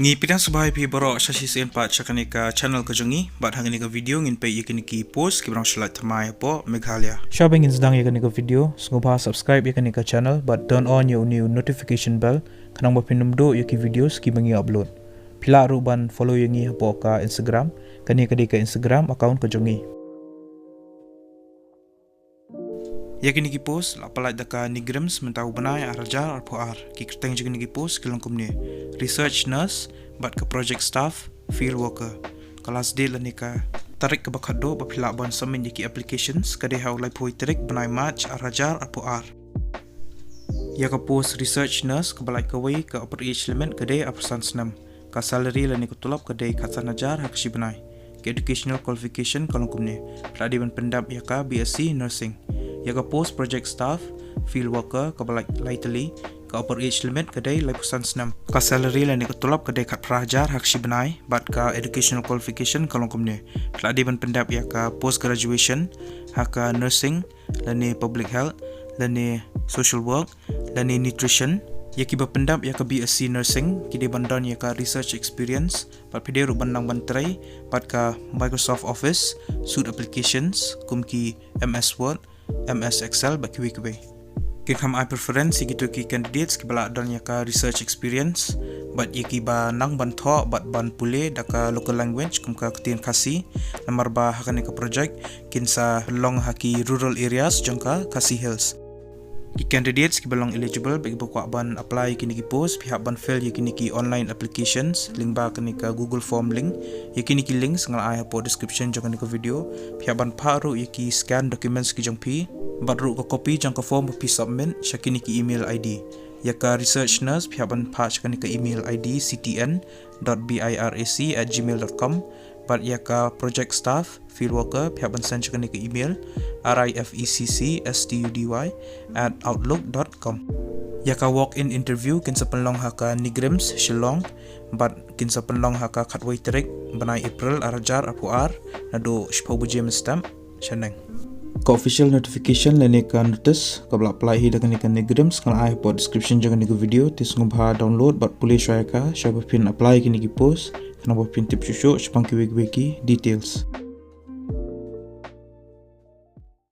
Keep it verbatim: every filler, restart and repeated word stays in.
Ngi pdiang sngewbha ïa phi baroh sha shisien pat sha kane ka channel ka jong ngi, bad ha kane ka video ngin peit ïa kine ki post kiba dang shu lait thymmai hapoh Meghalaya. Shwa ban ngin sdang ïa kane ka video, sngewbha subscribe ïa kane ka channel bad turn on ïa une u notification bell, khnang ba phin ym duh ïa ki videos kiba ngi upload. Phi lah ruh ban follow ïa ngi hapoh ka Instagram, kane ka dei ka Instagram account ka jong ngi. Ïa kine ki post la pyllait da ka NEIGRIHMS mynta u bnai ar hajar arphew ar. Ki kyrteng jong kine ki post ki long kumne: Research Nurse bad ka Project Staff, Field Worker. Ka last date lane ka tarik kaba khatduh ba phi lah ban submit ïa ki applications ka dei ha u laiphew tarik bnai March ar hajar arphew ar. Ïa ka post Research Nurse kaba lait kawei, ka upper age limit ka dei arphew san snem. Ka salary lane ka tulop ka dei khatsan hajar ha ka shi bnai. Ka educational qualification ka long kumne: phi lah dei ban pyndep ïa ka B S c Nursing. Ïa ka post Project Staff, Field Worker kaba lait lai tylli, ka upper age limit ka dei laiphew san snem. Ka salary lane ka tulop ka dei khatphra hajar ha ka shi bnai, bad ka educational qualification ka long kumne: phi lah dei ban pyndep ïa ka post graduation ha ka Nursing lane Public Health lane Social Work lane Nutrition. Ïa kiba pyndep ïa ka B S c Nursing ki dei ban don ïa ka research experience, bad phi dei ruh ban nang ban trei bad ka Microsoft Office suite applications kum ki M S Word, M S Excel bad kiwei kiwei. Kin kham ai preference ïa kito ki candidates kiba lah don ïa ka research experience bad ïa kiba nang ban thoh bad ban pule da ka local language kum ka ktien Khasi, namar ba ha kane ka project kin sa pynlong ha ki rural areas jong ka Khasi Hills. Ki candidates kiba long eligible bad kiba kwah ban apply ïa kine ki post, phi hap ban fill ïa kine ki online applications lyngba kane ka Google Form link. Ïa kine ki links nga la ai hapoh description jong kane ka video. Phi hap ban phah ruh ïa ki scan documents ki jong phi bad ruh ka copy jong ka form ba phi submit sha kine ki email I D. Ïa ka Research Nurse phi hap ban phah sha kane ka email I D C T N dot B I R A C at gmail dot com. Bad ïa ka Project Staff, Field Worker, phi hap ban send sha kane ka email, R I F E C C S T U D Y at outlook dot com. Ïa ka walk-in interview kin sa pynlong ha ka NEIGRIHMS Shillong, bad kin sa pynlong ha ka khatwei tarik bnai April ar hajar arphew ar, naduh shiphew baje mynstep shaneng. Ka official notification lane ka notice kaba la pyllait hi da kane ka NEIGRIHMS nga la ai hapoh description jong kane ka video, te sngewbha download bad pule shwa ïa ka shwa ba phin apply kine ki post, khnang ba phin tip shuh shuh shaphang kiwei kiwei ki details.